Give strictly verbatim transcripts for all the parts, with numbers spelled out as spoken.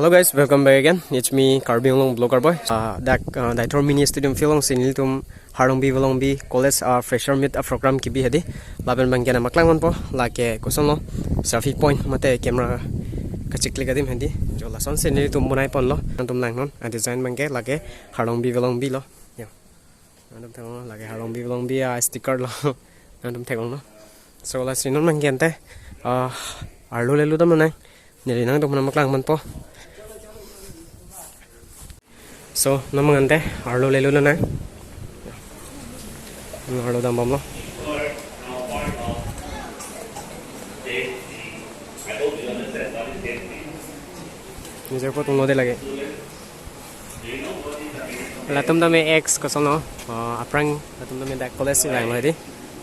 Hello guys, welcome back again. It's me, Karbi Anglong Vlogger Boy. Uh, dak uh, Deithor Mini Stadium field alongsi nelitum Harlongbi Velongbi College uh, Fresher Meet a program kebi hedi. Lapen abangke nangpaklang ponpo, lake kosonlo, selfie point mate camera kachiklik adim hedi. Jo lasonsi nelitum bonai ponlo. Nangtum langnon, a design abangke lake Harlongbi Velongbi lo. Yo. Nangtum theklonglo, lake Harlongbi Velongbi a sticker lo. Nangtum theklonglo. So lasi non abangke ante uh, arlo lelo dam nang. Neli nangtum nangpaklang ponpo. So, non abangke ante arlo lelo nang. Arlo dambomlo. Nijor photo lo de lake. Latum tame ex kosonlo, uh, aphrang latum tame dak college si langlo hedi.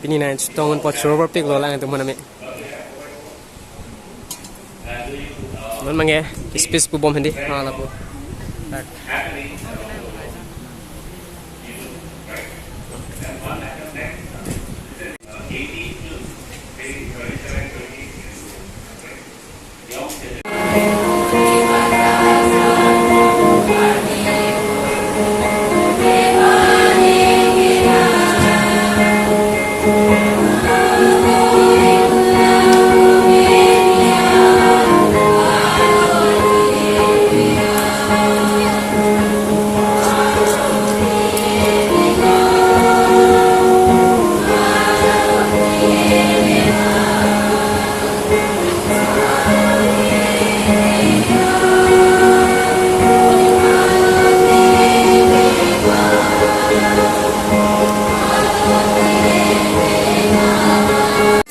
Pini nangchetong ponpo, choro por piklo lang atum tame. Non abangke speech pubom hedi. Ha, lapu. Tak.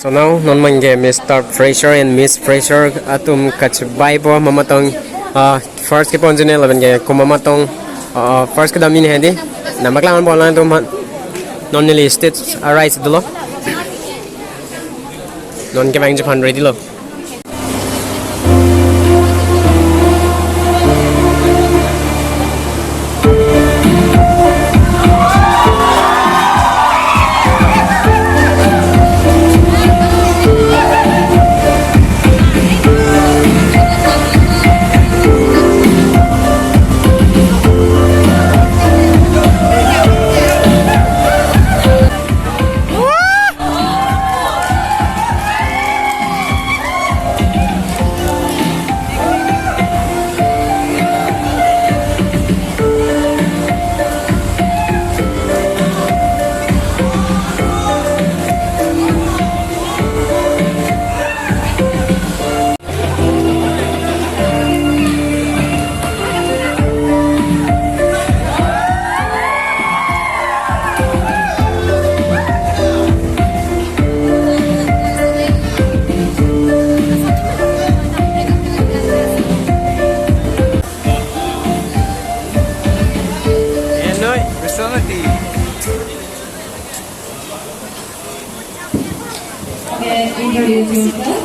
So now, non abangke Mister Fresher and Miss Fresher atum kachebaipo, mamatong uh, first keponji ne lapen ke komat atum uh, first kedam ini hedi. Nangpaklang ponpo nangtum aphan. Non neli stage arise dolo. Non kevangji aphan ready lo. Okay, introduce yourself.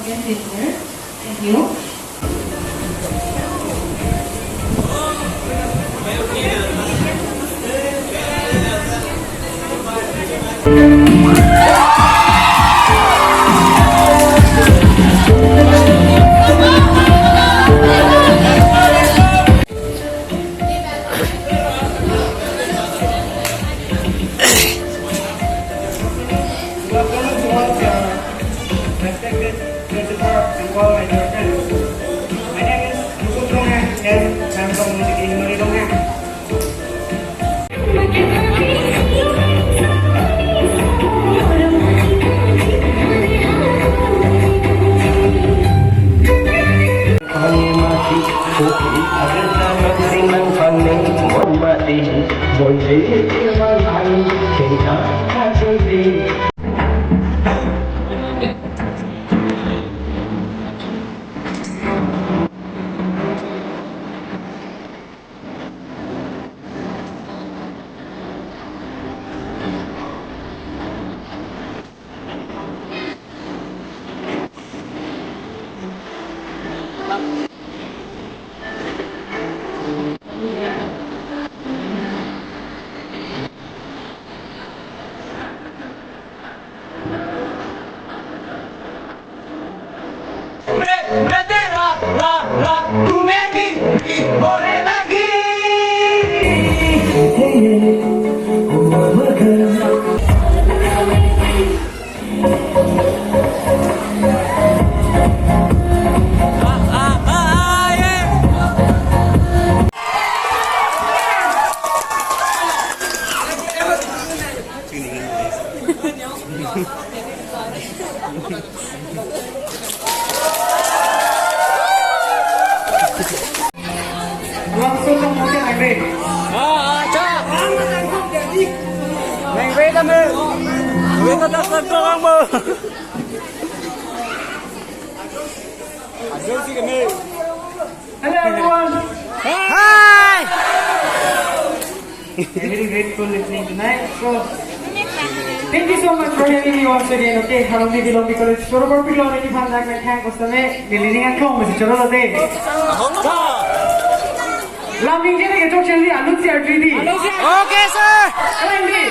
Okay, sit there. Thank you. Welcome to all the respected principal and all my dear friends. My name is Mukund Ronghang, and I'm from Municipality Ronghang. तुम्हें भी बोले लगी। Langsung ke Nengve. Ah, ah, cha. Nengve kami. Nengve ta tak satu orang bo. Ada sih kami. Hello everyone. Hi. I'm very grateful listening tonight. So, thank you so much for having me once again. Okay, Halongdi Bilongdi College. Choro parpiklo neli aphan dak nangkhang kosonme, neli ning angklong masi choro lote. Lam ningje ke chok cheli alut si arjui di. Okay, sir. Kalang di.